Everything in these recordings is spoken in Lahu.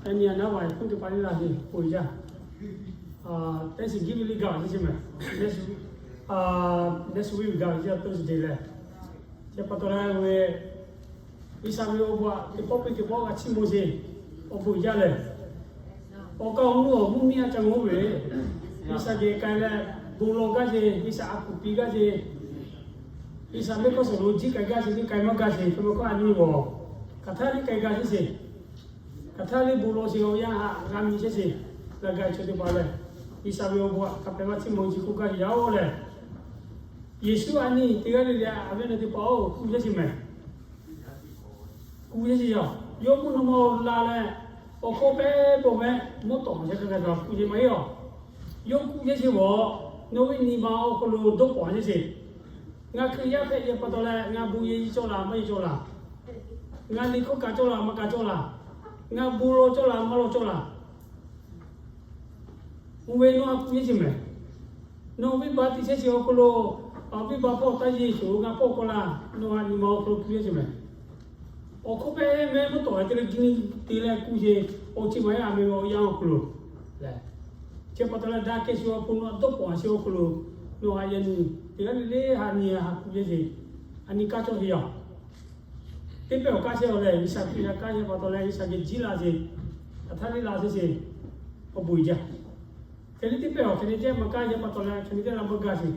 Yaꞈ nyi a naˉ vaˬ hk'oˆ teˇ hpaˍ liˇ la ve k'oˆ ve jaˇ. Thanksgiving liˇ gaˬ ve chi mehˍ. Next week gaˬ ve chi Thursday leh, chi pa taw leh ve G'uiˬsha ve awˬ bon aꞈ teˇ pawˆ piˇ teˇ pawˆ g'a chiˇ mvuh sheˍ. Awˬ bon jaˇ lehˬ, awˬ kaˍ awˬ nuˇ awˬ mvuhˇ miˬ a ca mvuh ve, G'uiˬsha geh k'ai leh bon lawˬ gaˇ sheˍ, G'uiˬsha a kuˬ piˇ gaˇ sheˍ, G'uiˬsha mehˆ hkawˇ suhˍ lo jiˇ k'ai gaˇ sheˍ, jiˇ k'ai maˇ gaˇ sheˍ, hk'e ve hkawˇ a nyi g'awˬ hk'aˬ htaˇ liˇ k'ai gaˇ sheˍ. Hk'aˬ htaˇ liˇ bon lawˬ sheˍ, awˬ yanˇ haꞈ g'a miˬ chehˇ sheˍ. G'a gaˇ chaw teˇ hpaˍ lehˬ, G'uiˬsha ve awˬ bon aꞈ hk'a pehꞈ maˇ chiˇ mvuh chi k'oˆ gaˇ ve yaˇ-oˬ lehˬ, Yeˍsuˆ a nyi teˇ g'aˇ le le a ve na teˇ hpaˍ-oˬ k'oˆ ve chi mehˍ. Kuˬ yehˇ chi yaˇ, yawˇ mvuhˇ naw ma la leh, awˬ hk'aw pehˇ pawˬ meh mvuhˇ tawˍ ma chehˇ hk'e hk'a gaˬ kuˬ yehˇ maˇ heˆ-oˬ. Yawˇ kuˬ yehˇ chi bawˬ, nawˬ ve nyi ma awˬ hk'aw lo dawˇ pawˍ yehˇ chi. Ngaˬ Hkriꞈ yaˇ hpehꞈ ve pa taw leh, ngaˬ bon yehˇ cawˇ laˬ maˇ yehˇ cawˇ laˬ, ngaˬ liꞈ hkawˇ kaꞈ cawˇ laˬ maˇ kaꞈ cawˇ laˬ, ngaˬ bon lawˬ cawˇ laˬ maˇ lawˬ cawˇ laˬ, oˇ ve nawˬ htaꞈ kuˬ yehˇ chi mehˍ. Nawˬ venˇbaˆ tiꞈ chehˇ chi awˬ hk'aw lo, venˇbaˆ hpawˇ taˇ yeˇ shuˍ ngaˬ hpawˇ k'awꞈ la, nawˬ htaꞈ nyi ma awˬ hk'aw lo kuˬ yehˇ chi mehˍ. Awˬ hk'oˆ pehˇ meh mvuhˇ tawˍ te leh gi te leh kuˬ sheˍ, awˬ chi ma yaˇ a meh ve awˬ yanˇ awˬ hk'aw lo lehˬ, chi pa taw leh daꞈ kehˬ shu awˬ pon nawˬ htaꞈ dawˇ pawˍ sheˍ awˬ hk'aw lo, nawˬ htaꞈ yaꞈ nyi teˇ g'aˇ le le haꞈ nyi haꞈ kuˬ yehˇ sheˍ. A nyi kaˇ cawˇ sheˍ yaˇ. Teˇ pehˇ awˬ kaˇ chehˇ-oˬ lehˬ, G'uiˬsha kuˬ yaˇ kaˇ yehˇ pa taw leh G'uiˬsha geh jiˇ la sheˍ. Hk'aˬ htaˇ liˇ la sheˍ sheˍ. Awˬ bon uiˍ jaˇ. Hk'e liˇ teˇ pehˇ awˬ hk'e te ceh maˇ kaˇ yehˇ pa taw leh hk'e te ceh la maˇ gaˇ sheˍ.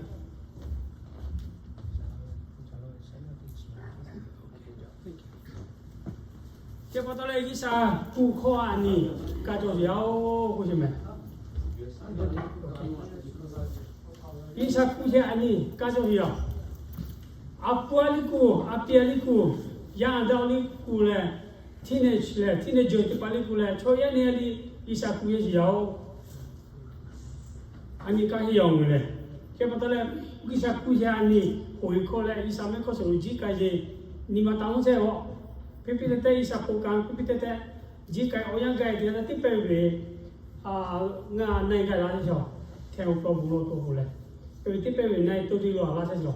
Chi pa taw leh G'uiˬsha kuˬ hkawˇ a nyi kaˇ cawˇ sheˍ yaˇ-oˬ k'oˆ sheˍ mehˍ. G'uiˬsha kuˬ sheˍ a nyi kaˇ cawˇ sheˍ yaˇ. A pu a liˇ kuˬ, a pi a liˇ kuˬ, yaˇ daꞈ liˇ kuˬ leh, teenage leh teenager teˇ hpaˍ liˇ kuˬ leh, chaw yaˇ nehˬ a liˇ G'uiˬsha kuˬ yehˇ sheˍ yaˇ-oˬ. A nyi kaˇ heˆ yaˇ-oˬ mehˍ lehˬ. Chi pa taw leh, G'uiˬsha kuˬ sheˍ a nyi, oˇ ve hkawˇ leh G'uiˬsha mehˆ hkawˇ suhˍ lo jiˇ k'ai sheˍ. Nyi ma taˍ mvuhˇ chehˇ-oˬ. Piˇ piˇ teh teh G'uiˬsha k'oˆ kaꞈ piˇ piˇ teh teh, jiˇ k'ai awˬ yanˇ gaˇ e te a teˇ pehˇ ve, ngaˬ na e gaˇ laˇ sheˍ. Htehˇ awˬ hk'aw bon lawˬ to k'o leh, oˇ ve teˇ pehˇ ve na e to te lo a laˇ sheˍ.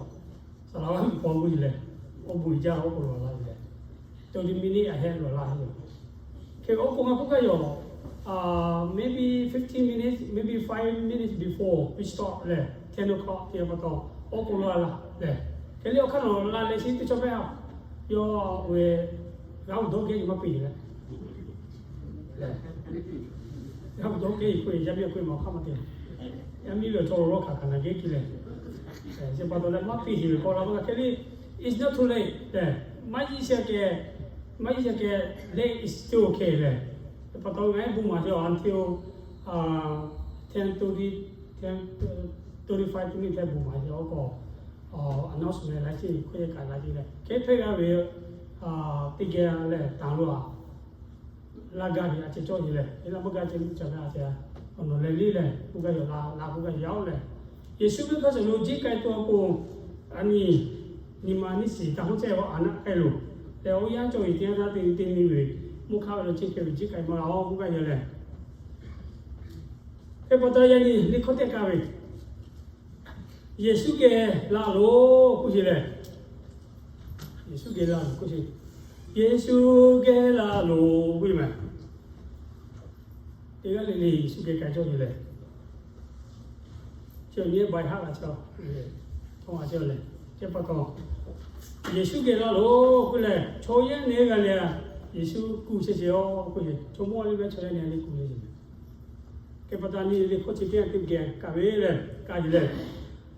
Saˍ laˍ vaˇ miˬ paw k'oˆ sheˍ lehˬ, awˬ bon uiˍ jaˇ awˬ hk'aw lo a laˇ sheˍ lehˬ, to te minute ahead lo a laˇ sheˍ. Hk'e awˬ pon ngaˬ k'oˆ gaˇ yoˬ. Maybe fifteen minutes, maybe five minutes before we start lehˬ, ten o'clock te pa taw, awˬ pon lo a laˇ lehˬ. Hk'e liˇ awˬ hk'aˇ nawˬ la leh chi teˇ chaw pehˇ a, yawˇ ve g'a uˬ dawˇ geh maˇ piˇ leh, g'a uˬ dawˇ geh k'oˆ ve yaˇ miˇ k'oˆ ve maˇ hk'aˇ maˇ te. Yaˇ miˇ ve awˬ chaw lawˬ hk'aˬ hk'aˬ na geh kiˇ leh, chi pa taw leh maˇ piˇ sheˍ ve k'aw la k'o hk'e liˇ, it's not too late lehˬ, maˇ yiˇ sha keh, maˇ yiˇ sha keh, late is still okay lehˬ. Chi pa taw ngaˬ hui bon maˍ sheˍ until ten thirty, ten thirty-five minute htaˇ bon maˍ sheˍ awˬ k'aw, announcement la ce, hkawˇ yehˇ kaꞈ la ce leh, hk'e hpehˇ g'a ve teˇ geh lehˬ taˍ lo a laˇ gaˇ ve a ceh cawˇ sheˍ lehˬ, e la maˇ gaˇ ceh miˇ ca ve a ceh, awˬ nawˬ leh liˇ lehˬ k'oˆ gaˇ yoˬ. La la k'oˆ gaˇ yaˇ-oˬ lehˬ, Yeˍsuˆ ve hkawˇ suhˍ lo jiˇ k'ai tuˬ awˬ pon, a nyi nyi ma nyiˇ shiˍ taˍ hawˉ chehˇ a naˆ k'ai loˬ lehˬ, awˬ yanˇ cawˬ ve teˇ yanˇ htaˇ te te nyi ve, mvuhˇ hk'aˇ ve lo chi hk'e ve jiˇ k'ai maˇ g'a-oˬ k'oˆ gaˇ yoˬ lehˬ. Hk'e pa taw yaꞈ nyi liˇ hkawˇ tehꞈ kaˇ ve, Yeˍsuˆ geh la loˬ k'oˆ sheˍ lehˬ, Yeˍsuˆ geh la loˬ k'oˆ sheˍ. Yeˍsuˆ geh la loˬ k'oˆ ve mehˍ. Teˇ g'aˇ le le Yeˍsuˆ geh k'ai cawˇ ve lehˬ, chi awˬ nyi baˬ haˆ la ca, tawˇ a ceh lehˬ, chi pa taw Yeˍsuˆ geh la loˬ k'oˆ lehˬ, chaw yaˇ nehˬ g'a leh, Yeˍsuˆ kuˬ chehˇ sheˍ-oˬ k'oˆ ve, chaw mawˇ le mehˆ chaw yaˇ nehˬ le kuˬ le sheˍ. Hk'e pa taw nyi le hkawˇ chi teˇ yanˇ teˇ geh kaˇ ve lehˬ, kaˇ ve lehˬ,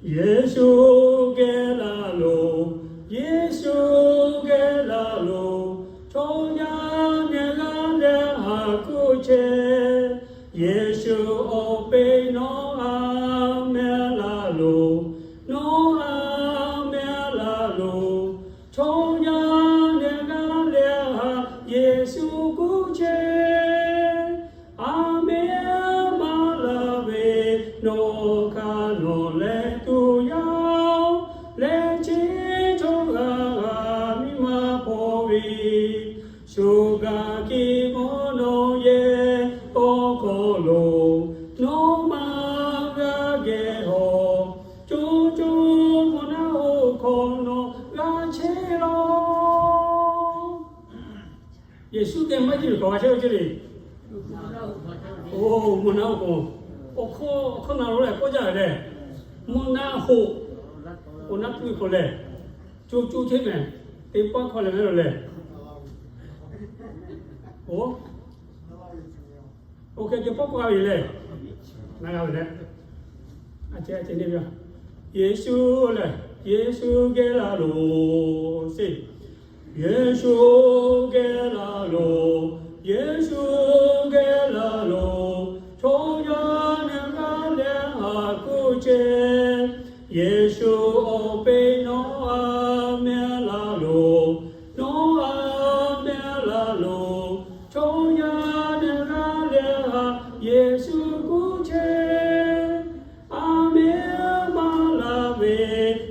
Yeˍsuˆ geh la loˬ, Yeˍsuˆ geh la loˬ, chaw yaˇ nehˬ g'a leh haꞈ kuˬ chehˇ. Yeˍsuˆ awˬ peꞈ nawˬ a meh la loˬ, nawˬ a meh la loˬ, chaw yaˇ nehˬ g'a leh haꞈ Yeˍsuˆ kuˬ chehˇ. A meh maˇ la ve, nawˬ hk'aˬ nawˬ leh tuˬ yaˇ-oˬ, leh chi chaw g'a g'a miˇ ma hpaw ve, shu gaˬ kiˇ mawˇ nawˬ yehˬ awˬ hk'aw lo, nawˬ maˇ g'a geh hawˬ, co co mawˬ naˉ hoꞈ hk'aw nawˬ g'a chehˇ lawˬ. Yeˍsuˆ geh maˇ jiˇ ve k'awꞈ g'a chehˇ ve ceˇ le. Oˇ, mvuhˇ naˆ hoꞈ k'o, awˬ hkawˇ, awˬ hkawˇ na lo leh k'oˆ jaˇ ve lehˬ, mvuhˇ naˆ hoꞈ, awˬ naˆ tuˬ ve k'o lehˬ, co co chehˇ mehˍ, teˇ pawˆ hkawˇ leh mehˍ lo lehˬ. Oˇ, oˇ hk'e teˇ pawˆ k'oˆ g'a ve lehˬ, na g'a ve lehˬ, a ceh a ceh neˇ ve, Yeˍsuˆ lehˬ, Yeˍsuˆ geh laˇ loˬ, se Yeˍsuˆ geh laˇ loˬ, Yeˍsuˆ geh laˇ loˬ, chaw yaˇ nyi g'aˇ leh haꞈ kuˇ chehˇ. Yeˍsuˆ awˬ peꞈ nawˬ aˬ meh laˇ loˬ, nawˬ aˬ meh laˇ loˬ, chaw yaˇ nyi g'aˇ leh haꞈ Yeˍsuˆ kuˇ chehˇ. Aˬ meh maˇ laˇ ve,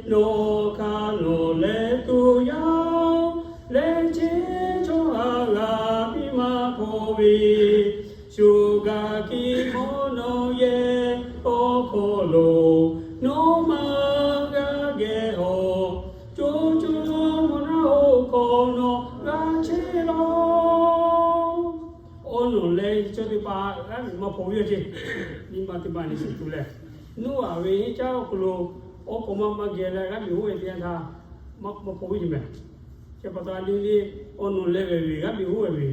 nawˬ hk'a nawˬ leh tuˬ yaˇ-oˬ, leh cheˇ chaw haꞈ g'a piˇ maˇ hpaw ve, shu gaˬ kiˇ mawˇ nawˬ yehˬ awˬ hk'aw lo, nawˬ maˇ g'a geh hawˬ, co co mvuhˇ naˆ hoꞈ hk'aw nawˬ g'a chehˇ law. Awˬ nawˬ leh chaw teˇ hpaˍ g'aˇ miˬ maˇ hpaw ve yoˬ ceˇ. Nyi ma teˇ ma nyi shiˍ tuˬ lehˬ, Noˉaꞈ ve henˇ caˉ awˬ hk'aw lo awˬ k'awꞈ maˇ maˇ geh leh g'aˇ miˬ hoˆ ve teˇ yanˇ htaˇ maˇ hpaw ve yoˬ mehˍ. Chi pa taw a nyi le, awˬ nawˬ leh ve g'aˇ miˬ hoˆ ve ve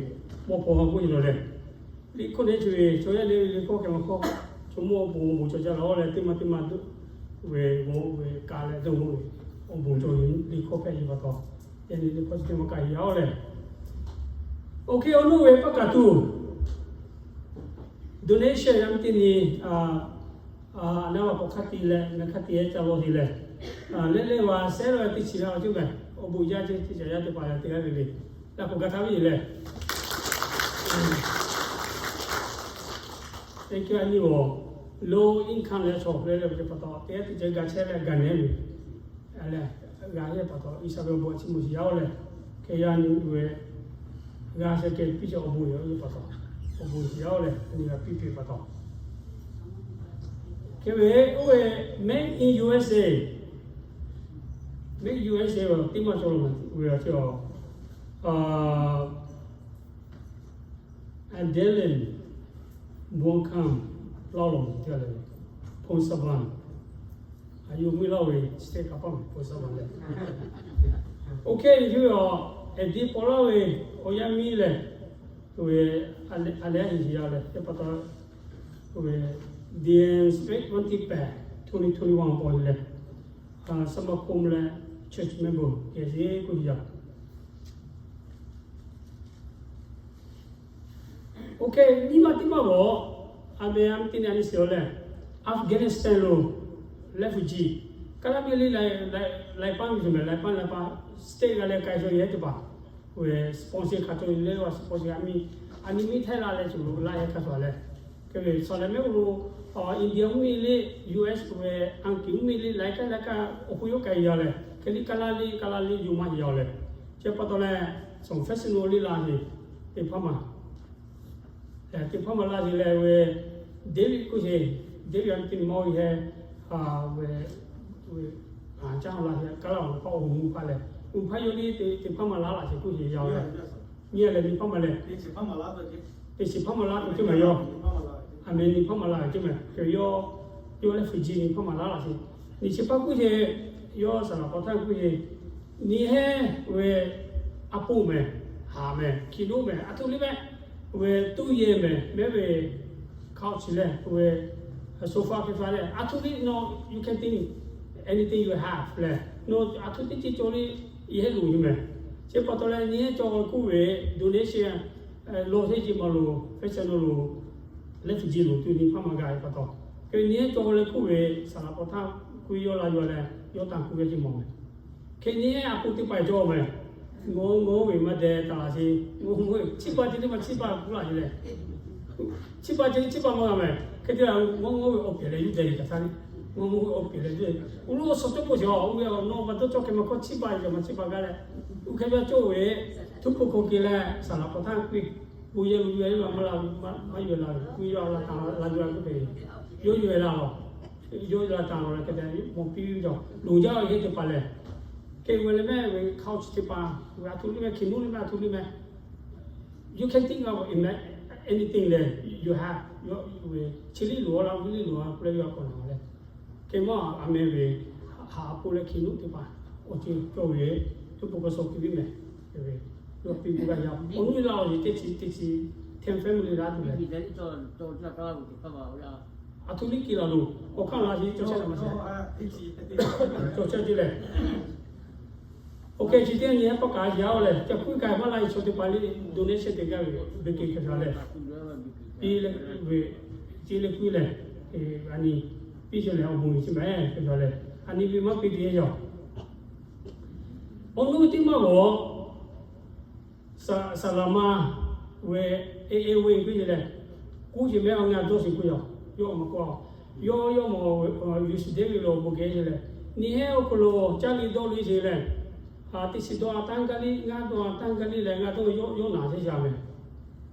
maˇ hpaw ha k'oˆ ve yoˬ lehˬ. Liꞈ hkawˇ neˇ chi ve chaw yaˇ le ve liꞈ hkawˇ hk'e maˇ hkawˇ, chaw mawˇ awˬ bon awˬ bon cawˬ jaˇ la leh teˇ maˇ teˇ maˇ ve bon ve ka leh dawˇ maw ve awˬ bon cawˬ ve liꞈ hkawˇ hpehꞈ ve pa taw, yaꞈ nyi liꞈ hkawˇ chi teˇ maˇ ka heˍ yaˇ-oˬ lehˬ. Oˇ hk'e awˬ nawˬ ve paˇ kaˍ tuˬ donation yaˇ miˇ teˇ nyi, a naˉ va k'awꞈ hk'aˇ te leh, ngaˬ hk'aˇ te ca law te leh, leh leh va sehˉ la teˇ chi g'aˇ a cuˇ mehˍ. Awˬ bon jaˇ ceˇ, teˇ caˬ yaˇ teˇ hpaˍ leh teˇ g'aˇ ve le, laꞈ k'awꞈ ga htaˇ ve yoˬ lehˬ. Teˇ hkui a nyi low income leh chaw hk'e leh ve pa taw, teˇ g'aˇ teˇ ceuˬ ga chehˇ leh ga nehˉ ve, leh g'a ve pa taw, G'uiˬsha ve awˬ bon a ciˉ mawˬ shiˍ yaˇ-oˬ lehˬ, hk'e yaˇ nyi ve g'a sheh keh piˇ cawˬ awˬ bon yoˬ ve pa taw, awˬ bon shiˍ yaˇ-oˬ lehˬ, nyi g'a piˇ piˇ pa taw. Hk'e ve oˇ ve Made in U S A, Made in U S A ve teˇ maˇ cawˬ lo ve a ciˉ a Adeline Buangkam, Lawrence, Phongsabanh, a yawˇ miˇ Lawrence state hk'a paˇ Phongsabanh leh, oˇ hk'e ve a, Adeline paw laˇ ve awˬ yaˇ miˇ lehˬ, a lehˬ a hiˍ shiˍ yaˇ leh teˇ pa taw, Dec twenty-five, twenty twenty-one paw leh, สมาคม leh church member geh sheˍ k'oˆ ve yaˇ. Oˇ hk'e nyi ma teˇ maˇ g'awˬ, a meh a meh teˇ nyi a nyi shiˍ-oˬ lehˬ, Afghanistan lo refugee, Kaˇlaˇ miˇ le, laiˍ paˇ ve yoˬ mehˍ, laiˍ paˇ laiˍ paˇ state g'a leh k'ai cawˬ ve teˇ hpaˍ, ve sponsor hk'a cawˬ ve leh, sponsor a miˇ, a nyi miˇ htehˇ la leh cawˬ lo laˇ heh hk'a cawˬ leh, hk'e ve saˍ lehˬ mehˆ g'uˇ lo, India mvuhˇmiˬ le, U S ve, Anˍkiˍ mvuhˇmiˬ le, laiˍ kaˇ laiˍ kaˇ awˬ hk'oˆ yawˇ k'ai yaˇ leh, hk'e le Kaˇlaˇ le, Kaˇlaˇ le yuˬ maˇ heˆ yaˇ leh, chi pa taw leh, professional le la ve teˇ hpaˍ ma teˇ hpaˍ ma la ve leh ve, David k'oˆ sheˍ, David a nyi teˇ nyi ma ve heh, ve, caˇ la ve Kaˇlaˇ awˬ hpaˇ awˬ mvuhˇ hpaˇ leh, mvuhˇ hpaˇ yawˇ le teˇ hpaˍ ma laˇ laꞈ sheˍ k'oˆ sheˍ yaˇ leh, nyi a lehˬ nyi hpaˇ ma leh, teˇ shiˍ hpaˇ ma laˇ tuˬ ceˇ mehˍ yawˇ. A meh nyi hpaˇ ma laˇ ve ceˇ mehˍ, hk'e yawˇ, yawˇ leh fuiˍ ji nyi hpaˇ ma laˇ laꞈ sheˍ. Nyi chi hpaˇ k'oˆ sheˍ, yawˇ saˍ laꞈ k'awꞈ htaˇ k'oˆ sheˍ, nyi hehˉ ve a poˆ mehˍ, haˍ mehˍ, hkiˬ nuˉ mehˍ, a htoꞈ le mehˍ, ve ตู้เย็น mehˍ, mehˍ ve couch leh ve sofa hk'e hk'a leh a htoꞈ le nawˬ you can think anything you have leh, nawˬ a htoꞈ teˇ ceuˬ cawˬ le, yehˇ loˍ ve mehˍ. Chi pa taw leh nyi hehˉ cawˬ ve k'oˆ ve donation, law hteˇ ji ma lo, festival lo, refugee lo tuˬ nyi hpaˇ ma g'a ve pa taw, hk'e nyi hehˉ cawˬ leh k'oˆ ve saˍ laꞈ k'awꞈ htaˇ k'oˆ ve yawˇ la yaw leh yawˇ tanˇ k'oˆ ve ceˇ mawˬ mehˍ. Hk'e nyi hehˉ a poˆ teˇ hpaˍ cawˬ mehˍ. Ngaˬ ngaˬ hui ve maˇ deh taˍ laꞈ sheˍ, ngaˬ hui chiˇ baˬ ceh teˇ maˇ chiˇ baˬ k'oˆ laꞈ sheˍ leh, chiˇ baˬ ceh chiˇ baˬ maˇ g'a mehˍ. Hk'e te ngaˬ ngaˬ hui ve awˬ pehˍ leh yuˇ deh ve kaꞈ htaˇ le, ngaˬ ngaˬ hui ve awˬ pehˍ leh yuˇ deh. Uˉ lo awˬ suhˍ cawˇ k'o sheˍ a, oˇ ve nawˬ ma dawˇ cawˇ hk'e maˇ hkawˇ chiˇ baˬ ve kaꞈ maˇ chiˇ baˬ gaˇ leh, oˇ hk'e ve cawˇ ve, htuˇ hpu hk'aw ke leh saˍ laꞈ k'awꞈ htaˇ k'oˆ ve, bon yehˬ lo yuˬ ve maˇ la, maˇ yuˬ la ve, k'oˆ ve yawˇ la taˍ la yuˬ la k'oˆ ve, yawˇ yuˬ la lawˬ, yawˇ la taˍ lawˬ leh hk'e te mawˬ piˇ ve cawˬ loˍ jaˇ ve hk'e te paˍ lehˬ, hk'e ve leh mehˍ ve couch teˇ hpaˍ, a htoꞈ le mehˍ, hkiˬ nuˉ le mehˍ, a htoꞈ le mehˍ, you can think of it, anything lehˬ, yawˇ ha yawˇ ve chi liˇ loˍ a la, viˇ liˇ loˍ a k'oˆ leh yawˇ a k'awꞈ naˍ leh, hk'e maˇ a meh ve haꞈ a poˆ leh hkiˬ nuˆ teˇ hpaˍ awˬ ceuˬ cawˬ ve, yawˇ po ka shaw piˇ viˉ mehˍ. Yawˇ piˇ ve g'a yaˇ awˬ nuˇ laˇ awˬ yeˬ teˇ chi teˇ chi ten family laˇ tuˬ leh, a htoꞈ liˇ kiˬ laˬ loˬ, awˬ hk'aˇ la chi cawˬ chehˇ a ma, cawˬ chehˇ te leh, oˇ hk'e chi teˇ nyi hehˉ pawˆ kaꞈ yaˇ oˬ lehˬ, ca kuiˉ k'ai maˇ laˇ e chaw teˇ hpaˍ liˇ donation te gaˇ ve, beˬ keˬ hk'e leh, piˇ leh ve, ceˇ leh kuiˉ leh, a nyi, piˇ chehˇ leh awˬ bon chi mehˍ hk'e leh, a nyi ve maˇ piˇ te yaˇ. Awˬ nuˇ teˇ maˇ g'awˬ saˍ laˍ ma ve, e e ve kuiˉ ce leh, kuˉ ce mehˉ a ngaˬ dawˇ shiˍ k'oˆ yaˇ, yawˇ maˇ k'oˆ, yawˇ yawˇ mawˬ yuˬ shiˍ deˇ ve lo bon geh ce leh, nyi hehˉ awˬ hk'aw lo caˇ liˇ dawˇ liˇ ce leh, teˇ chi dawˇ a taˇ gaˇ liˇ, ngaˇ dawˇ a taˇ gaˇ liˇ leh ngaˇ dawˇ yawˇ naˍ chehˇ yaˇ mehˍ.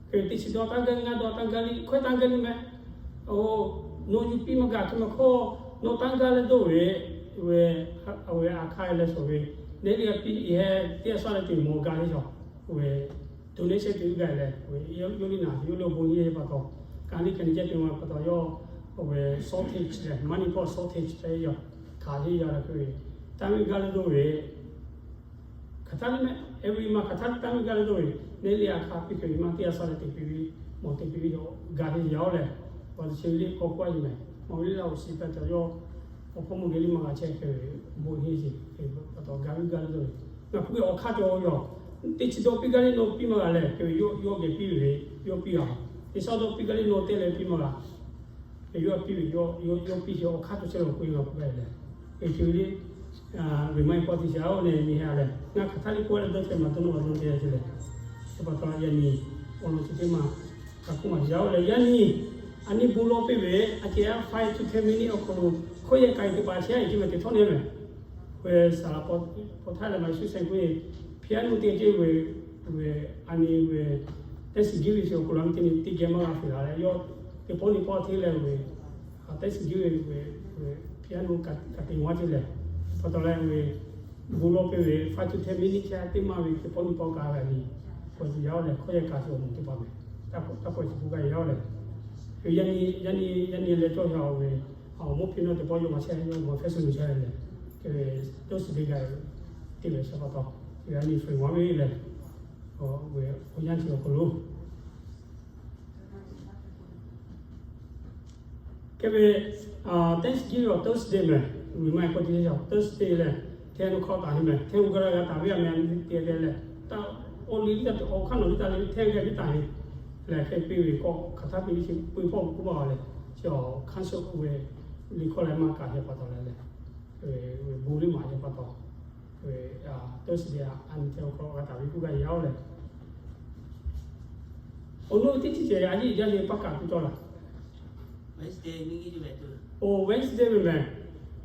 Hk'e teˇ chi dawˇ a taˇ gaˇ liˇ, ngaˇ dawˇ a taˇ gaˇ liˇ, hkawehˇ taˇ gaˇ liˇ mehˍ. Nawˬ yuˬ piˇ maˇ g'a hk'e maˇ hkawˇ, nawˬ taˇ gaˇ leh dawˇ ve, ve, a ve a hk'aˇ leh shawˍ ve, neˇ liˇ a piˇ e hehˉ teˇ a shaˉ leh teꞈ mawˬ gaˇ ve chaw, ve, donation te gaˇ leh, yawˇ liˇ naˍ yawˇ lo bon nyi pa taw, ka liˇ ka nyi ceh te ma pa taw yawˇ, ve, shortage leh, money power shortage leh yaˇ, hkanˍ ce yaˇ leh hk'e ve, taˇ ve gaˇ leh dawˇ ve, hk'aˬ htaˇ liˇ mehˍ, every month hk'aˬ htaˇ taˇ ve gaˇ leh dawˇ ve, neˇ liˇ a hk'aˇ piˇ hk'e ve maˇ teˇ a shaˉ leh teꞈ piˇ ve, mawˬ teꞈ piˇ ve, gaˇ ve yaˇ oˬ lehˬ, awˬ te chi ve liˇ k'awꞈ k'oˆ a yeˬ mehˍ. Mawˬ ve liˇ laˇ awˬ shiˍ pa taw yawˇ, awˬ hpawˇ mawˬ geh liˇ maˇ g'a chehˇ hk'e ve, bon nyi ce, pa taw gaˇ ve gaˇ leh dawˇ ve, ngaˬ hk'oˆ ve awˬ hk'aˇ cawˬ yaˇ, teˇ chi dawˇ piˇ gaˇ liˇ nawˬ piˇ maˇ g'a lehˬ hk'e ve, yawˇ geh piˇ ve, yawˇ piˇ g'a. Teˇ shaˉ dawˇ piˇ gaˇ liˇ nawˬ teˇ leh piˇ maˇ g'a. Yawˇ piˇ ve, yawˇ piˇ ce awˬ hk'aˇ cawˬ chehˇ leh awˬ hk'oˆ yaˇ k'oˆ gaˇ lehˬ, hk'e ve liˇ, ve maˇ heˆ k'awꞈ te shaˍ oˬ lehˬ nyi hehˉ lehˬ, ngaˬ hk'aˬ htaˇ liˇ k'oˆ leh dawˇ chehˇ maˇ dawˇ nawˇ a dawˇ te ce lehˬ, chi pa taw yaꞈ nyi awˬ lawn chi teˇ maˇ hk'a hkuˆ maˇ yaˇ oˬ lehˬ, yaꞈ nyi a nyi bon lawˇ piˇ ve, a ceh a five to ten minute awˬ hk'aw lo hkawˇ yehˬ k'ai teˇ hpaˍ chehˇ a yeˬ chi mehˍ teˇ htawˇ nehˬ mehˍ. Ve saˍ laˍ hpaw htaˇ leh maˇ shu sehˍ k'oˆ ve, piano te ce ve, ve, a nyi ve, Thanksgiving chi awˬ hk'aw lo a nyi teˇ nyi teˇ geh maˇ g'a hpehꞈ la leh yawˇ teˇ pawˆ nyi pawˆ hteˇ leh ve, Thanksgiving ve, ve, piano ka te maˇ ce lehˬ, pa taw leh ve, bon lawˇ piˇ ve five to ten minute chehˇ teˇ maˇ ve teˇ pawˆ nyi pawˆ ka ve a nyi, k'awꞈ yaˇ oˬ lehˬ hkawˇ yehˬ k'ai chi awˬ moˍ teˇ hpaˍ mehˍ. Taˇ k'awꞈ chi k'oˆ gaˇ yaˇ oˬ lehˬ, yaꞈ nyi, yaꞈ nyi leh cawˇ yaˇ oˬ ve, awˬ moˍ piˇ nawˇ teˇ pawˆ yawˇ maˇ chehˇ, yawˇ maˇ hpehˇ suh nyi chehˇ lehˬ, Thursday gaˇ ve teˇ ve chi pa taw, yaꞈ nyi hpehꞈ maˇ ve lehˬ, ve awˬ yanˇ chi awˬ hk'aw lo Hk'e ve, Thanksgiving awˬ Thursday mehˍ, ve maˇ heˆ k'awꞈ te shaˍ Thursday lehˬ, ten o'clock taˍ heˆ mehˍ. Ten o'clock g'a taˍ ve a meh te leh, taˇ awˬ liˇ liˇ taˇ te awˬ hk'aˇ nawˬ liˇ taˍ le, ten g'a liˇ taˍ heˆ lehˬ, hk'e piˇ ve k'awꞈ hk'aˬ htaˇ piˇ ve chi peu hpawˇ k'oˆ maˇ g'a lehˬ, chi awˬ hk'aˇ suh ve liˇ hkawˇ leh maˇ kaꞈ heh pa taw leh lehˬ, ve bon liˇ maˍ heh pa taw, ve Thursday a nyi ten o'clock g'a taˍ ve k'oˆ gaˇ yaˇ oˬ lehˬ, awˬ nuˇ teˇ chi ceh a yeˇ jaˇ ve paˇ kaꞈ tuˬ cawˇ laˬ. Oˬ, Wednesday ve mehˍ.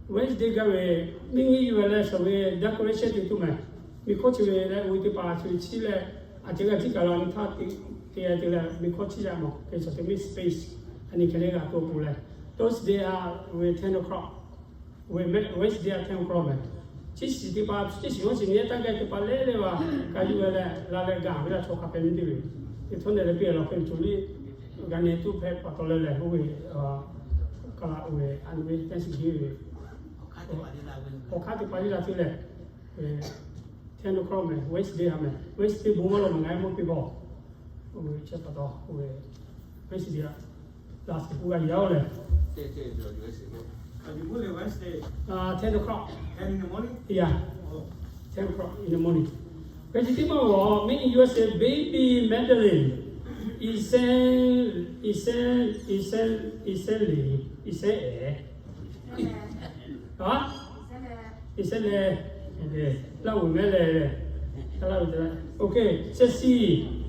Wednesday gaˇ ve, miˇ nyi yuˬ ve leh shawˍ ve decoration te tuˬ mehˍ. Miˬ hkawˇ chi ve leh oˇ ve teˇ hpaˍ chi ve chiˇ leh, a ceh g'a tiˉ kaꞈ la nyi htaˇ te, te a te leh miˬ hkawˇ chiˇ yaꞈ mawˬ hk'e shawˍ te miˇ space a nyi hk'e leh g'a to pon leh, Thursday a ve ten o'clock, Wednesday a ten o'clock mehˍ. Chi shiˍ teˇ hpaˍ, chi shiˍ yawˇ shiˍ nyi taˇ gaˇ teˇ hpaˍ leh leh g'a ka yuˬ ve leh la leh gaˬ ve la chaw hk'a pehꞈ nyi te ve, teˇ htawˇ nehˬ leh piˇ lawˬ hk'e ve tuˬ liˇ g'a nehˬ tuˬ hpehꞈ pa taw leh lehˬ, oˇ ve, ka la oˇ ve a nyi ve Thanksgiving ve awˬ hk'aˇ teˇ hpaˍ liˇ la te leh, ten o'clock mehˍ, Wednesday ha mehˍ, Wednesday bon maˇ lawˬ maˬ ngaˬ hui mawˇ piˇ k'o, oˇ ve chi pa taw oˇ ve Wednesday a la shiˍ k'oˆ g'a yaˇ oˬ lehˬ, ten o'clock, yeah, ten o'clock in the morning. Hk'e chi teˇ maˇ g'awˬ mehˆ in U S A baby Madeline, Iˉsaˍreˍlaˆ, Iˉsaˍreˍlaˆ, Iˉsaˍreˍlaˆ, Iˉsaˍreˍlaˆ, a, Iˉsaˍreˍlaˆ, laˇ oˬ mehˍ lehˬ, laˇ oˬ te la. Okay, Ceci,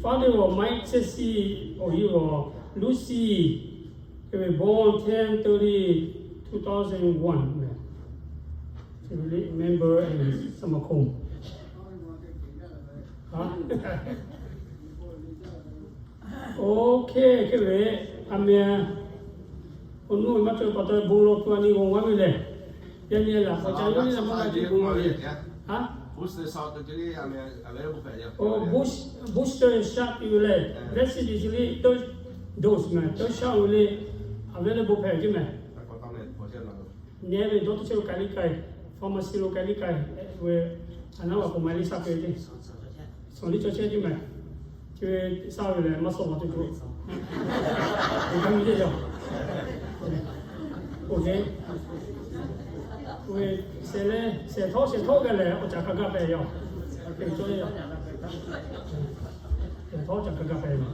father g'awˬ Mike Ceci, awˬ yawˇ g'awˬ Lucy, born ten thirty two thousand one, member and สมาคม Okay, hk'e ve, a meh, awˬ nuˇ ve maˇ cawˬ pa taw bon lawˬ tuˬ a nyi g'awˬ maˇ ve lehˬ, yaꞈ nyi laˬ k'awꞈ ca yawˇ nyi la maˇ g'a ce bon ve. Booster shot te leh, vaccine te leh, te Dose meh, tawˇ shaˉ ve le, available hpehꞈ ve meh. Neh ve dawˇ teˇ chehˇ lo k'ai liˇ k'ai, pharmacy lo k'ai liˇ k'ai, ve, a naˉ va k'o ma liˇ shaˉ hpehꞈ ve le. Shawˍ liˇ chaw chehˇ ve meh. Chi ve shaˉ ve lehˬ maˇ shawˍ ma tuˬ tuˬ. Oˇ hk'e, ve, shehˍ leh shehˍ htawˇ shehˍ htawˇ gaˇ lehˬ awˬ caˍ hk'a gaˇ hpehꞈ yoˬ. Shehˍ htawˇ caˍ hk'a gaˇ hpehꞈ yoˬ.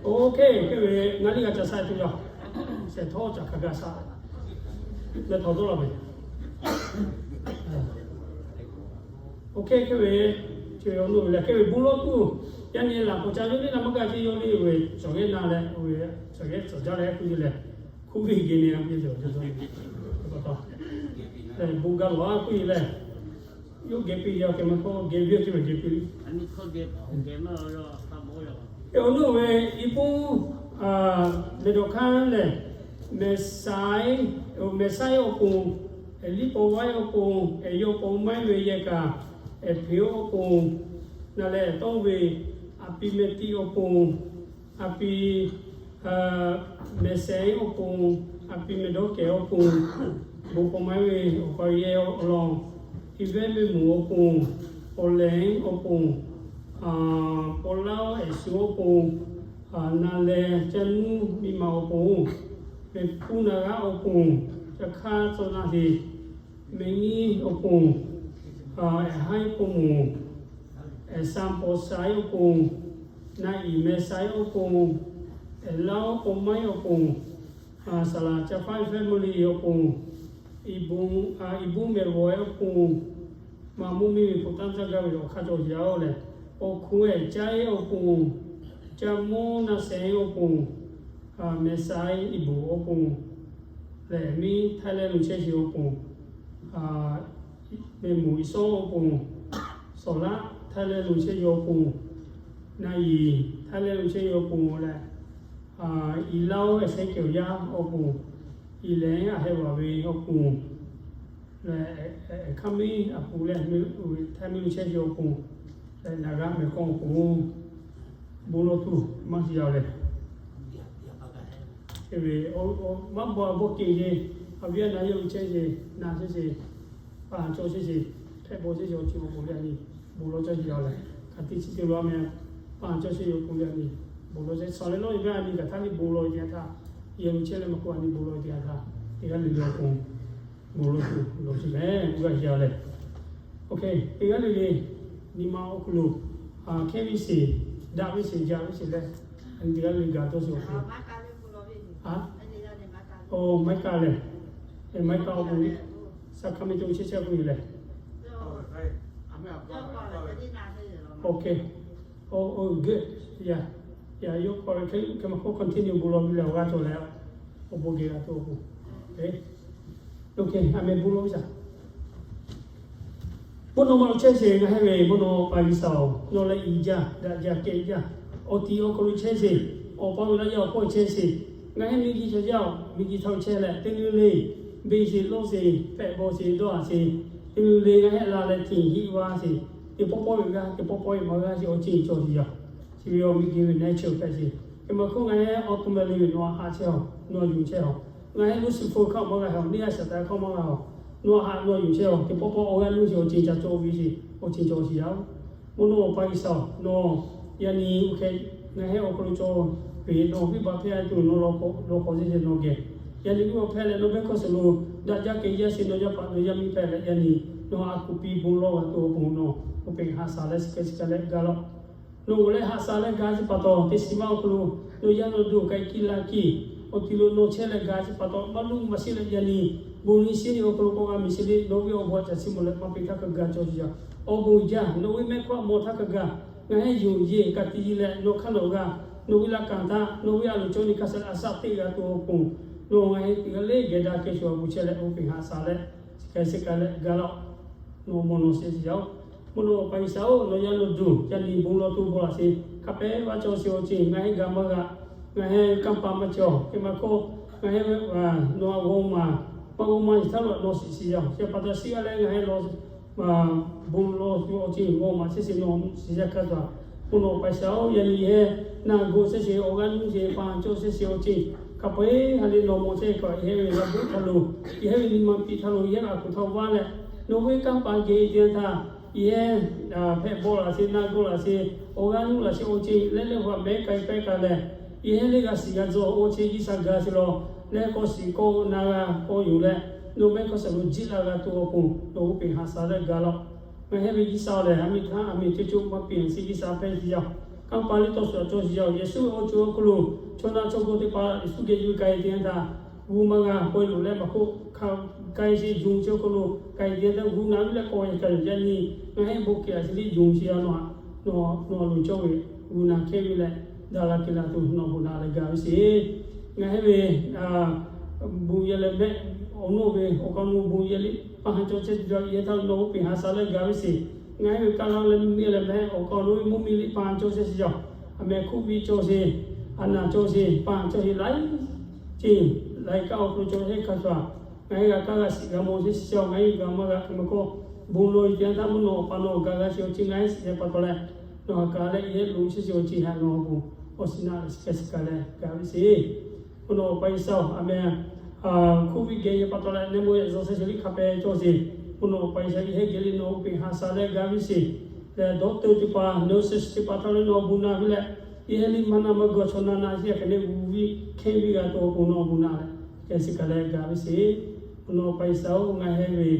Oˇ hk'e hk'e ve ngaˇ liˇ g'a ca shaˉ tuˬ yoˬ. Shehˍ htawˇ caˍ hk'a gaˇ shaˉ. Leh htawˇ dawˇ la ve. Oˇ hk'e hk'e ve, chi ve awˬ nuˇ ve lehˬ hk'e ve bon lawˇ tuˬ, yaˇ nyi laˬ k'awꞈ ca yawˇ liˇ na maˇ g'a ce yawˇ liˇ ve cawˬ yehˇ na leh, ve cawˬ yehˇ cawˬ jaˇ leh hk'e ve lehˬ, hkuˇ ve geh nyi a ve cawˬ jaˇ ve, bon gaˇ lawˬ a hkuˇ ve lehˬ, yawˇ geh piˇ yaˇ keh ma hkawˇ geh ve awˬ ceuˬ ve geh piˇ. Awˬ nuˇ ve i puˇ mehˬ dawˬ hkanˇ lehˬ, mehˬ saiˉ, mehˬ saiˉ awˬ pon, ehˍ liˇ paw vaiˉ awˬ pon, ehˍ yaw paw maiˉ ve yehˬ kaꞈ, ehˍ hpeꞈ awˬ pon, na leh tawˇ ve, a pi meh tiꞈ awˬ pon, a pi mehˬ sehˍ awˬ pon, a pi mehˬ dawˇ kehˬ awˬ pon, bon paw maiˉ ve awˬ pa yehˬ awˬ lawn, i vehˉ mehˆ moˍ awˬ pon, paw lehˬ awˬ pon, paw laˇ ehˍ shu awˬ pon, na leh caˇ nuˇ miˇ ma awˬ pon, mehˬ hpu na g'aˇ awˬ pon, ca hk'aˇ tcuh na heˍ, mehˬ nyiˇ awˬ pon, ehˍ haiˉ paw moˍ, ehˍ san paw saiˉ awˬ pon, na iˍ mehˬ saiˉ awˬ pon, ehˍ laˇ paw maiˉ awˬ pon, saˍ laˍ ca hpaˇ family awˬ pon, i bon mehˬ vawˬ awˬ pon, maˇ mvuhˇ miˬ ve hpu taˇ caˇ gaˇ ve awˬ hk'aˇ cawˬ yaˇ oˬ lehˬ, awˬ hkuˇ ehˍ caˇ awˬ pon, caˇ mvuhˇ na sehˍ awˬ pon, mehˬ saiˉ iˍ boˍ awˬ pon, lehˬ miˇ Thailand lo chehˇ sheˍ awˬ pon, mehˬ moˍ iˍ sawˉ awˬ pon, sawˍ laˆ Thailand lo chehˇ sheˍ awˬ pon, na iˍ Thailand lo chehˇ sheˍ awˬ pon leh, iˍ laˇ ehˍ sehˉ kehˬ yaˇ awˬ pon, iˍ lehˬ a heh vaˬ ve awˬ pon, leh hk'aˇ miˇ a pu leh Thailand lo chehˇ sheˍ awˬ pon, leh naˍ g'aˇ mehˬ hkawˇ awˬ pon, bon lawˇ tuˬ maˇ shiˍ yaˇ leh, maˇ bawˬ a bawˆ kehˬ ve, a viˉ a na yawˇ hui chehˇ sheˍ, na chehˇ sheˍ, pa haˍ cawˬ chehˇ sheˍ, hpehꞈ bawˬ chehˇ sheˍ awˬ ceuˬ awˬ pon leh a nyi bon lawˇ cawˇ shiˍ yaˇ leh, hk'aˬ te chi te lo a meh, pa haˍ cawˬ chehˇ sheˍ awˬ pon leh a nyi, hk'aˬ htaˇ ve bon lawˇ ve a nyi kaꞈ htaˇ ve bon lawˇ ve teˇ yanˇ htaˇ, yehˬ lo chehˇ leh maˇ k'oˆ a nyi bon lawˇ ve teˇ yanˇ htaˇ, teˇ g'aˇ le le awˬ pon bon lawˇ tuˬ lawˬ chi meh, g'aˇ shiˍ yaˇ leh, oˇ hk'e teˇ g'aˇ le le nyi ma awˬ hk'aw lo hkehˇ ve sheˍ, daꞈ ve sheˍ, jaˇ ve sheˍ leh, a nyi teˇ g'aˇ le le gaˬ tawˇ sheˍ awˬ pon, a, oˇ maiˉ kaˆ lehˬ, maiˉ kaˆ awˬ pon, Sacramento chehˇ chehˇ k'oˆ ve lehˬ, oˇ hk'e, oˇ good, ya, ya yawˇ hk'aw ve hk'e hk'e maˇ hk'oˆ continue bon lawˇ ve lehˬ awˬ g'aˇ cawˬ leh, awˬ bon geh g'a tuˬ awˬ pon, oˇ hk'e a meh bon lawˇ ve shaˍ. Mvuhˇ naw ma lo chehˇ sheˍ ngaˬ hui ve mvuhˇ naw pa G'uiˬsha-oˬ, nawˬ leh iˍ jaˇ, daꞈ jaˇ, kehˬ jaˇ, awˬ tiˍ awˬ hk'aw lo chehˇ sheˍ, awˬ pa ve laˇ yaˇ awˬ hpawˇ chehˇ sheˍ. Ngaˬ hui miˬguiˬ chaw yaˇ-oˬ, miˬguiˬ htaꞈ chehˇ leh teˇ nyi le, beˬ sheˍ lawˇ sheˍ, hpehꞈ bawˬ sheˍ dawˇ haˍ sheˍ, teˇ nyi le ngaˬ hui la leh tiꞈ hiˆ va sheˍ, teˇ pawˆ pawˆ ve g'aˇ, teˇ pawˆ pawˆ ve maˇ g'aˇ sheˍ awˬ ceuˬ cawˬ sheˍ yaˇ. Chi ve awˬ miˬguiˬ ve naˍ chehˇ-oˬ hpehꞈ sheˍ. Hk'e maˇ hk'oˆ ngaˬ hui awˬ to meh le ve nawˬ a haꞈ chehˇ-oˬ, nawˬ yuˬ chehˇ-oˬ. Ngaˬ hui Luˇsiˍfeu hkawˇ maˇ g'a haꞈ-oˬ, neˇ a shaˍ taˍ hkawˇ maˇ g'a-oˬ, nawˬ a haꞈ nawˬ yuˬ chehˇ-oˬ, teˇ pawˆ pawˆ awˬ g'aˇ nuˇ sheˍ awˬ ceuˬ ca cawˬ ve sheˍ, awˬ ceuˬ cawˬ sheˍ yaˇ-oˬ. Mvuhˇ naw pa G'uiˬsha-oˬ, nawˬ yaꞈ nyi oˇ hk'e ngaˬ hui awˬ hk'aw lo cawˬ ve nawˬ viˉ baˬ hpehˇ tuˬ nawˬ lawˬ k'awꞈ chehˇ sheˍ nawˬ geh. Yaꞈ nyi viˉ baˬ hpehˇ leh nawˬ behˇ hkawˇ suhˍ lo daꞈ jaˇ kehˬ jaˇ sheˍ, nawˬ yaˇ paˍ nawˬ yaˇ miˇ hpehˇ leh yaꞈ nyi nawˬ a kuˬ piˇ bon lawˇ g'a tuˬ awˬ pon nawˬ awˬ peꞈ haꞈ shaˍ leh shiˍ k'ai shiˍ k'ai leh gaˬ laˇ-oˆ. Nawˬ oˬ leh haꞈ shaˍ leh gaˬ chi pa taw, teˇ shiˍ maˇ awˬ hk'aw lo nawˬ yaˇ nawˬ duˬ k'ai kiˇ la kiˇ, awˬ ti lo nawˬ chehˇ leh gaˬ chi pa taw, maˇ luˇ maˇ shiˉ leh yaꞈ nyi bon nyi shiˉ nyi awˬ hk'aw lo k'awꞈ g'a miˬ shiˍ le, nawˬ ve awˬ bon a caˬ chi mawˬ leh maˇ peꞈ htaˇ kaꞈ gaˬ cawˬ sheˍ yaˇ. Awˬ bon jaˇ, nawˬ ve mehˆ hkawˇ a mawˬ htaˇ kaꞈ gaˬ, ngaˬ hui yonˍ yeˬ ka tiꞈ yeˬ leh nawˬ hk'aˇ nawˬ g'a, nawˬ ve laꞈ kaˍ htaꞈ nawˬ ve a loˍ cawˬ nyi hk'a shuˍ leh a shaꞈ teˇ g'a tuˬ awˬ pon, nawˬ ngaˬ hui teˇ g'aˇ le geh daꞈ kehˬ shuˍ awˬ bon chehˇ leh awˬ peꞈ haꞈ shaˍ leh shiˍ k'ai shiˍ k'ai leh gaˬ laˇ-oˆ. Nawˬ mawˬ nawˬ shehˍ shiˍ yaˇ-oˬ. Mvuhˇ naw pa G'uiˬsha-oˬ, nawˬ yaˇ nawˬ duˬ yaꞈ nyi bon lawˇ tuˬ bon laˬ sheˍ. Hk'a pehˉ vaˇ cawˬ sheˍ awˬ ceuˬ ngaˬ hui gaˬ maˇ g'a, ngaˬ hui kanˇ paˍ maˇ cawˬ. Hk'e maˇ hk'oˆ ngaˬ hui nawˬ a g'aw maˍ, maˇ g'aw maˍ sheˍ htaˇ lo nawˬ shiˍ shiˍ yaˇ-oˬ. Chi pa taw shiˍ g'a leh ngaˬ hui lawˬ bon lawˇ tuˬ awˬ ceuˬ g'aw maˍ chehˇ sheˍ nawˬ shiˍ yaˇ hk'a taw, Mvuhˇ naw pa shaˍ-oˬ, yaꞈ nyi yehˇ naˬ gu chehˇ sheˍ, awˬ g'aˇ nuˇ sheˍ, pa cawˇ chehˇ sheˍ awˬ ceuˬ hk'a peu-eˬ ha leh nawˬ mawˬ chehˇ kaꞈ, yehˇ ve laꞈ bvuhˆ htaꞈ lo, yehˇ ve nyi ma piˇ htaꞈ lo, yehˇ ve a kuˬ htaꞈ vaˇ leh, nawˬ ve kanˇ paˍ geh teˇ yanˇ htaˇ, yehˇ hpehꞈ bawˆ laꞈ sheˍ, naˬ gu laꞈ sheˍ, awˬ g'aˇ nuˇ laꞈ sheˍ awˬ ceuˬ leh leh hk'a mehˉ k'ai pehˇ k'ai leh, yehˇ liˇ g'a shiˍ g'a dzaw awˬ ceuˬ G'uiˬsha gaˬ sheˍ lawˬ. Leh k'awꞈ shiˍ k'awꞈ na g'a k'awꞈ yuˬ leh, nawˬ mehˆ hk'aˇ suh lo jiˆ la g'a tuˬ awˬ pon nawˬ hui peꞈ haꞈ shaˍ leh gaˬ lawˬ. Ngaˬ heˆ ve G'uiˬsha lehˬ, ha mi htaˇ a miˬ ceuˬ ceuˬ maˇ piˇ-a sheˍ G'uiˬsha hpehˇ sheˍ yaˇ-oˬ. Kanˇ paˍ liˇ tawˇ shu a cawˇ sheˍ yaˇ-oˬ. Yeˍsuˆ ve awˬ ceuˬ awˬ hk'aw lo chaw na chaw gawˇ teˇ hpaˍ Yeˍsuˆ geh yuˬ k'ai teˇ yanˇ htaˇ, g'uˇ maˇ g'a k'oˆ loꞈ leh maˇ k'oˆ hk'a k'ai sheˍ, yuˬ chi awˬ hk'aw lo k'ai teˇ yanˇ htaˇ g'uˇ na viˉ leh k'awꞈ e k'ai loꞈ yaˇ nyi, ngaˬ heˆ bon hk'e a sheˍ liˇ yuˬ chi yaˇ nawˬ htaꞈ nawˬ a loˍ cawˇ ve g'uˇ na hkehˇ ve leh, daꞈ la kehˬ la tuˬ nawˬ bon naꞈ leh gaˬ ve sheˍ. Ngaˬ heˆ ve bon yehˇ leh mehˆ awˬ nawˇ ve awˬ kaˍ awˬ nu bon yehˇ liˇ pa ha cawˇ chehˇ tuˬ yaˇ htaˇ nawˬ hui peꞈ haꞈ shaˍ leh gaˬ ve sheˍ. Ngaˬ heˆ ve kaˇ laˇ leh mvuhˇ miˬ leh mehˆ awˬ kaˍ awˬ nu ve mvuhˇ miˬ liˇ pa ha cawˇ chehˇ sheˍ yaˇ-oˬ. A mehˍ hkuˆ viˇ cawˇ sheˍ, a naˬ cawˇ sheˍ, pa ha cawˇ sheˍ laiˉ ceuˬ laiˉ kaˆ awˬ hk'aw lo cawˇ heˆ hk'a shuˍ, ngaˬ heˆ g'a kaˇ g'a shiˍ g'a mawˬ sheˍ shiˍ yaˇ-oˬ. Ngaˬ heˆ g'a maˇ g'a hk'e maˇ k'oˆ, bon lawˬ ve teˇ yanˇ htaˇ mvuhˇ naw awˬ pa nawˬ gaˬ g'a sheˍ awˬ ceuˬ ngaˬ heˆ shiˍ leh pa taw leh, nawˬ ha kaˍ leh yehˇ loꞈ chehˇ sheˍ awˬ ceuˬ htaꞈ nawˬ bon awˬ shiˍ naꞈ leh chi hk'e shiˍ kaꞈ leh gaˬ ve sheˍ. Mvuhˇ naw awˬ pa G'uiˬsha-oˬ, a mehˍ hkuˆ viˇ geh yehˇ pa taw leh nehˇ mawˇ yaꞈ zawˇ chehˇ sheˍ liˇ hk'a pehˍ cawˇ sheˍ. Mvuhˇ naw awˬ pa G'uiˬsha yehˇ geh liˇ nawˬ hui peꞈ haꞈ shaˍ leh gaˬ ve sheˍ. Leh doctor teˇ hpaˍ, nurses teˇ hpaˍ htaꞈ leh nawˬ bon naꞈ ve leh, yehˇ liˇ maˇ na maˇ gawˬ chaw na na sheˍ hk'e leh g'uˇ viˉ hkehˇ viˉ g'a tuˬ awˬ pon nawˬ bon naꞈ leh, hk'e shiˍ kaꞈ leh gaˬ ve sheˍ. Mvuhˇ naw awˬ pa G'uiˬsha-oˬ, ngaˬ heˆ ve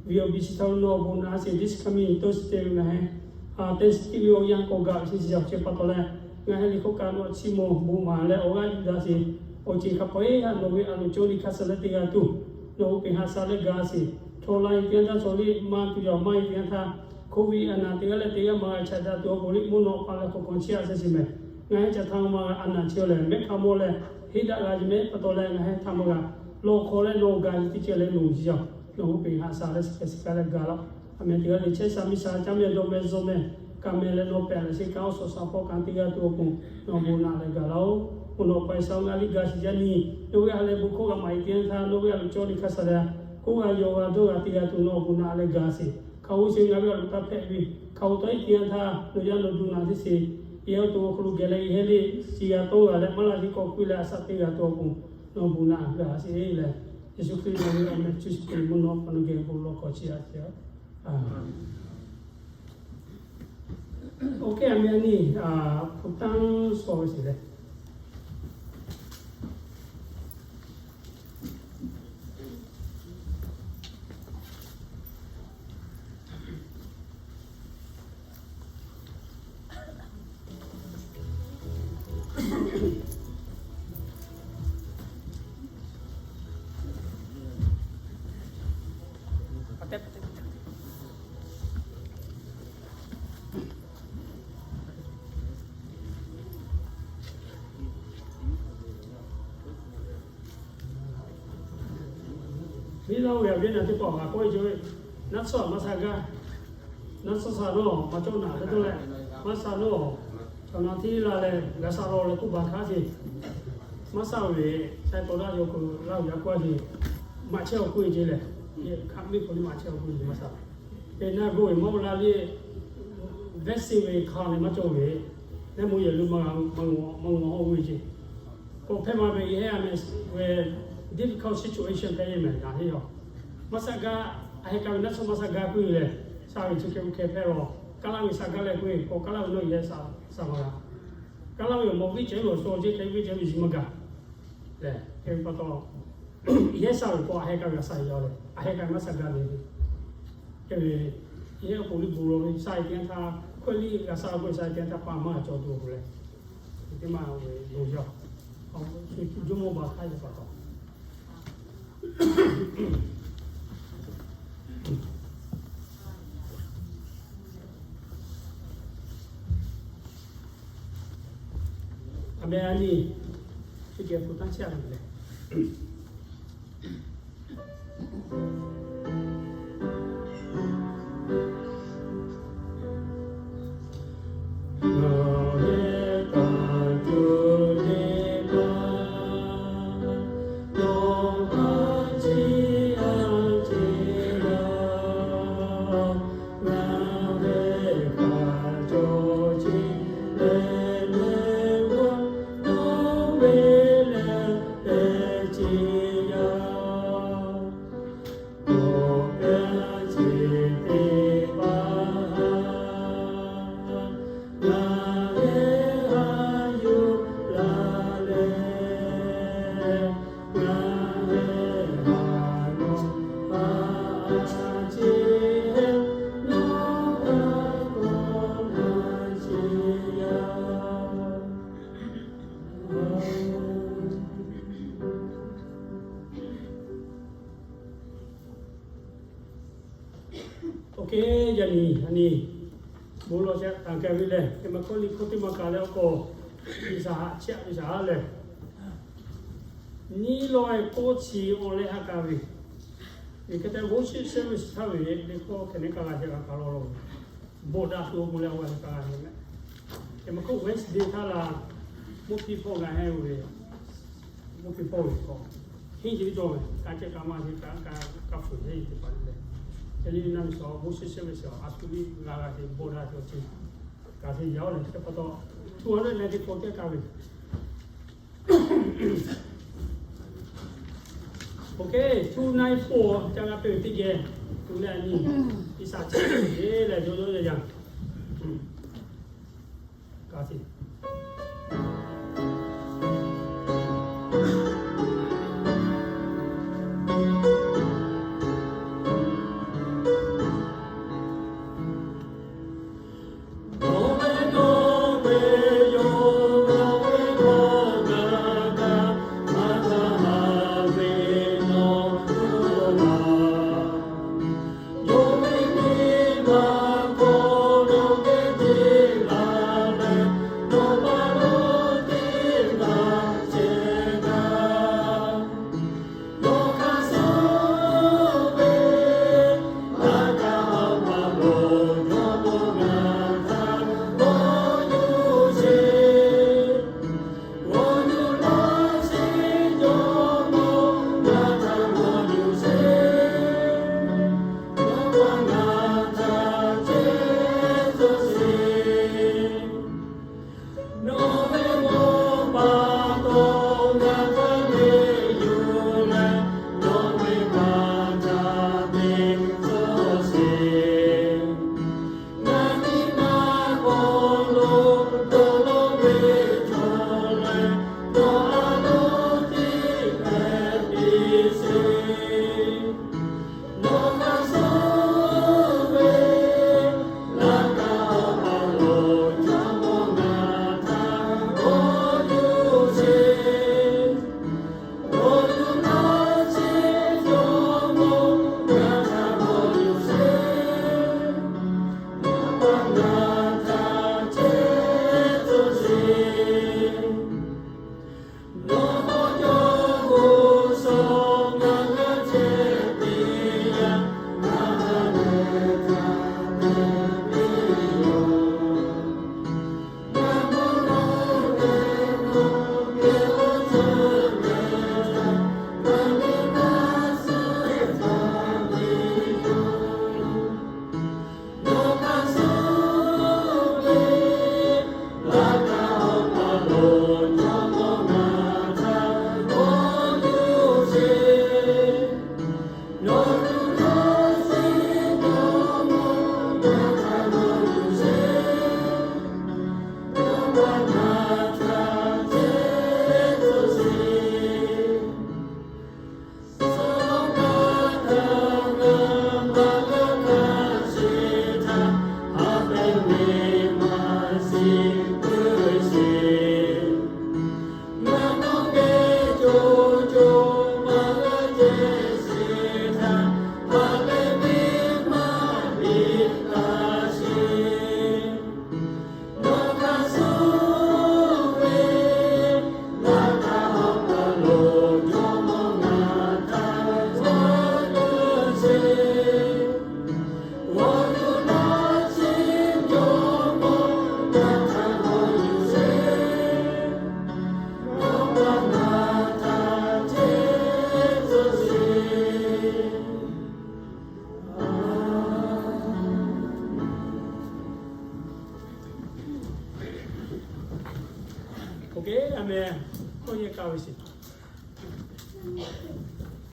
V O B C htaꞈ nawˬ bon naꞈ sheˍ. This coming Thursday ve ngaˬ heˆ Thanksgiving ve awˬ yanˇ k'awꞈ gaˬ ve sheˍ shiˍ yaˇ-oˬ. Chi pa taw leh, ngaˬ heˆ liꞈ hk'oˆ kaꞈ nawˬ chiˇ mvuh bon maˍ leh awˬ g'aˇ yuˬ daꞈ sheˍ. Awˬ ceuˬ hk'a peu-eˬ htaꞈ nawˬ ve a loˍ cawˇ liˇ hk'a shuˍ leh teˇ g'aˇ tuˬ nawˬ hui peꞈ haꞈ shaˍ leh gaˬ sheˍ. Chaw la ve teˇ yanˇ htaˇ chaw liˇ maˇ tuˬ yaˇ maˇ ve teˇ yanˇ htaˇ, COVID a naˬ teˇ g'aˇ leh teˇ g'aˇ maˇ g'a chaꞈ daꞈ tuˬ awˬ pon liˇ mvuhˇ naw awˬ pa leh k'awꞈ k'awꞈ chiˇ aꞈ sheˍ shiˍ mehˍ. Ngaˬ heˆ ca htaˇ maˇ g'a a naˬ chi leh mehˆ hk'a mawˇ leh heˆ daꞈ g'a ve mehˍ pa taw leh ngaˬ heˆ htaˇ maˇ g'a lawˬ hk'aw leh nawˬ gaˬ ve teˇ ceuˬ leh nawˬ chi yaˇ-oˬ, nawˬ hui peꞈ haꞈ shaˍ leh chi hk'e shiˍ kaꞈ leh gaˬ laˇ-oˬ. A mehˍ teˇ g'aˇ lehˬ chehˇ sha miˇ sha caˇ mehˍ dawˇ mehˍ zuhˇ mehˍ kaꞈ mehˍ leh nawˬ pehꞈ leh sheˍ kaꞈ awˬ suhˍ shaˍ hpawˇ kaꞈ teˇ g'aˇ tuˬ awˬ pon nawˬ bon naꞈ leh gaˬ laˇ-oˬ. Mvuhˇ naw awˬ pa G'uiˬsha ngaˬ liˇ gaˬ sheˍ yaˇ nyi, nawˬ ve a leh bon hkawˇ g'a maˍ-e teˇ yanˇ htaˇ nawˬ ve a loˍ cawˇ liˇ hk'a shuˍ leh, hk'oˆ g'a yaw g'a dawˇ g'a teˇ g'aˇ tuˬ nawˬ bon naꞈ leh gaˬ sheˍ. Hk'a g'oˇ sheˍ ngaˬ ve a loˍ taˇ hpehꞈ ve, hk'a g'oˇ tawˇ e teˇ yanˇ htaˇ nawˬ yaˇ nawˬ duˬ naꞈ teˇ sheˍ, yehˇ awˬ to awˬ hk'aw lo geh leh yehˇ liˇ shiˍ g'a tawˇ g'a leh maˇ laˇ liˇ k'awꞈ kuˇ leh a shaꞈ teˇ g'aˇ tuˬ awˬ pon nawˬ bon naꞈ gaˬ sheˍ leh, Yeˍsuˆ Hkriꞈ nawˬ ve awˬ meh chi shiˍ te mvuhˇ naw awˬ pa nawˬ geh bon lawˬ hk'aw chiˇ aꞈ sheˍ. Oˇ hk'e a meh a nyi, hpu tanˇ shaw ve sheˍ leh Miˇ laˇ ve a viˉ na teˇ hpaˍ g'a k'oˆ ve, naˆ tsuhˇ maˇ sha gaˇ, naˆ tsuhˇ sha nawˬ maˇ cawˇ naꞈ ve teˇ leh, maˇ sha nawˬ, chaw na hteˇ la leh g'a sha law leh k'oˆ baˬ hkaˉ sheˍ. Maˇ sha ve, sha tawˍ daꞈ yaw kuiˬ laˇ ve yaꞈ k'oˆ a sheˍ. Maꞈ chehˇ awˬ k'oˆ ve ce lehˬ, hk'aˬ miˇ hk'aw liˇ maꞈ chehˇ awˬ k'oˆ ve ce maˇ sha. Eˬ, naˆ g'oˇ ve maˇ la liˇ, vaccine ve hk'a leh maˇ cawˬ ve, nehˇ mawˇ yehˬ lo maˇ, maˇ ngaw, maˇ ngaw oˇ ve ce. K'o hpehˇ ma ve yehˇ a meh ve difficult situation hpehˇ ve mehˍ gaˬ heˆ yaˇ. Maˇ sha gaˇ, a heh ka ve naˆ tsuhˇ maˇ sha gaˇ k'oˆ ve lehˬ, sha ve chi hk'e hk'e hpehˇ law. Kaˇ laˇ ve sha gaˇ leh k'oˆ ve, k'o kaˇ laˇ ve nawˬ yehˇ sha, sha maˇ g'a. Kaˇ laˇ ve awˬ mawˬ viˉ ceh ve awˬ shaw ce hk'e viˉ ceh ve zi maˇ gaˬ. Lehˬ hk'e pa taw, yehˇ sha ve k'o a heh ka ve a sha ve yaˇ lehˬ, a heh ka ve maˇ sha gaˇ ve hk'e ve, yehˇ k'o liˇ bon lawˬ ve sha ve teˇ yanˇ htaˇ, hkawehˇ liˇ g'a sha k'oˆ ve sha ve teˇ yanˇ htaˇ pa maˇ g'a cawˬ tuˬ awˬ pon lehˬ, teˇ maˇ ve bon yaˇ, awˬ shu jawˇ mawˇ baˬ hk'aˇ yaˇ pa taw a meh a nyi, chi keh hpu tanˇ chehˇ a ve lehˬ, Oˇ hk'e yaꞈ nyi a nyi bon lawˬ chehˇ taˍ keh ve lehˬ, Teˇ maˬ hkawˇ liꞈ hkawˇ teˇ maˬ kaꞈ leh awˬ k'awꞈ G'uiˬsha haꞈ chehˇ ve shaˍ lehˬ, nyiˇ lawˇ e k'oˆ chi awˬ leh haˆ kaˇ ve, hk'e te worship service htaˇ ve le k'o hk'e ne kaˇ g'a chehˇ g'a kaˇ lawˬ lawˬ ve, bon daꞈ tuˬ awˬ moˍ leh awˬ g'a kaˇ g'a ve meh. Teˇ maˬ hkawˇ Wednesday htaˇ la, mvuhˇ hkiˇ hpawˇ g'a heˆ ve, mvuhˇ hkiˇ hpawˇ ve k'o, henˇ chi teˇ cawˬ ve, ka chehˇ ka maˇ chehˇ ka ka ka fuiˍ heˆ teˇ hpaˍ le. Ca le naˇ ve shaˍ worship service a tuˬ ve g'a g'a te bon daꞈ tuˬ awˬ ceuˬ kaꞈ te yaꞈ oˇ leh chi pa taw, two hundred ninety four teˇ kaˇ ve OK, two nine four ca g'a peuˬ teˇ geh, tuˬ leh a nyi, G'uiˬsha chehˇ ve lehˬ yawˇ yawˇ yaˇ yaˇ kaꞈ te OK, amen. Hkawˇ yehˇ kaˇ ve sheˍ.